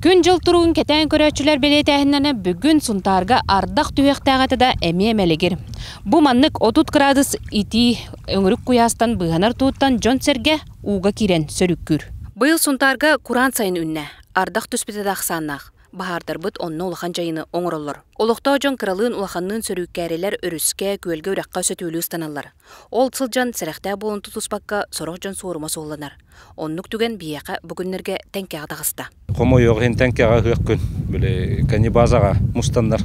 Күн-дьыл туругун кэтээн көрөөччүлэр бэлиэтээһиннэринэн бүгүн Сунтаарга ардах түһүөхтээх этэ да эмиэ мэлигир. Бу маннык 30 кыраадыс итии өҥүрүк куйаастан быыһанар тууттан дьон-сэргэ ууга киирэн сөрүккүүр. Быйыл Сунтаарга кураан сайын үүннэ. Ардах түспүтэ да ахсааннаах. Баһаардарбыт онно улахан дьайыыны оҥороллор. Олохтоох дьон кыралыын-улаханныын сөрүүккээрилэр өрүскэ, күөлгэ, үрэххэ сөтүөлүү ыстаналлар. Ол сылдьан сэрэхтээх буолан тутуспакка сорох дьон суорума суолланар. Оннук түгэн биһиэхэ бу күннэргэ Тэҥкэҕэ таҕыста. Хомойуох иһин Тэҥкэҕэ ыһыах күн били канибазаҕа мустаннар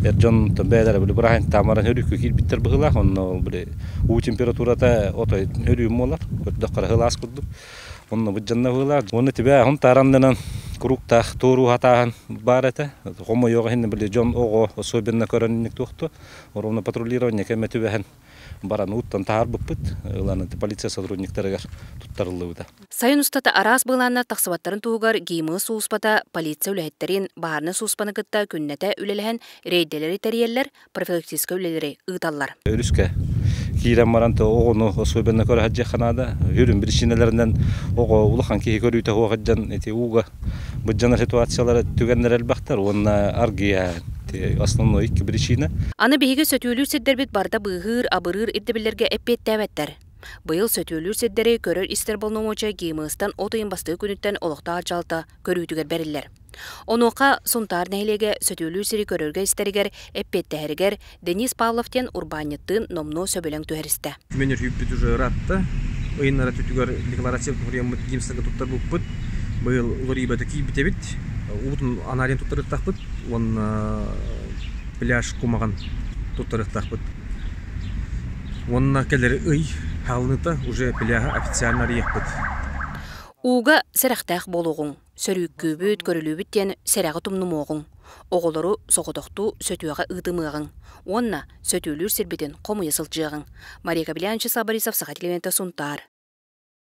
эр дьон бэйэлэрэ били бырааһынньыктаан баран өрүүккэ киирбиттэр быһыылаах. Онно били уу температурата отой өрүүм буолар. Көрдөххө эрэ сылаас курдук. Онно быдьанна быһыылаах. Уонна тибээ Сунтаар аннынан курууктаах туоруу хатааһын баар этэ. Хомойуох иһин били дьон оҕо особенно көрөн инник туохту. Ровно патрулирование кэмэ түбэһэн баран ууттан таһаарбыппыт. Ылан полиция сотрудниктарыгар туттарыллыбыта. Сайын устата араас былааннар тахсыбаттарын туһугар ГИМы сулууспата полиция үлэһиттэрин, баһаарынай сулууспаны кытта күннэтэ үлэлэһэн рейдэлэри тэрийэллэр, профилактическай үлэлэри ыыталлар. Өрүскэ киирэн баран оҕону особенно көрө сылдьыахха наада. Үрүн биричиинэлэринэн оҕо улахан киһи көрүүтэ суох сылдьан ити ууга быдьанар ситуациялара түгэннэр элбэхтэр уонна аргыйа основной икки причина. Аны биһиги сөтүөлүүр сирдэрбит барыта быыһыыр, абырыыр ирдэбиллэргэ эппиэттээбэттэр. Быйыл сөтүөлүүр сирдэри көрөр-истэр боломуочуйа ГИМС-тан от ыйын бастакы күнүттэн олохтоох дьаһалта көрүүтүгэр бэриллэр. Онуоха Сунтаар нэһилиэгэ сөтүөлүүр сири көрөргө-истэригэр эппиэттэһэригэр Денис Павлов диэн урбаанньыттыын номнуо сөбүлэҥ түһэристэ. Түмэн өрүһүйбүт уже ыраатта. Ыйыннара түтүгэр декларация туһуруйаммыт ГИМС-га туттарбыппыт. Быйыл уларыйбата киирбит эбит. Уутун аналиһын туттарыахтаахпыт уонна пляж кумаҕын туттарыахтаахпыт. Уонна кэлэр ый хаалыныыта уже пляһы официально арыйыахпыт. Ууга сэрэхтээх буолуоҕуҥ, сөрүүккүүбүт, көрүлүүбүт диэн сэрэҕи тумнумуоҕуҥ, оҕолору соҕотохтуу сөтүөҕэ ыытымыаҕыҥ уонна сөтүөлүүр сирбитин хомуйа сылдьыаҕыҥ. Мария Кобельян, Вячеслав Борисов, Саха телевидениета, Сунтаар.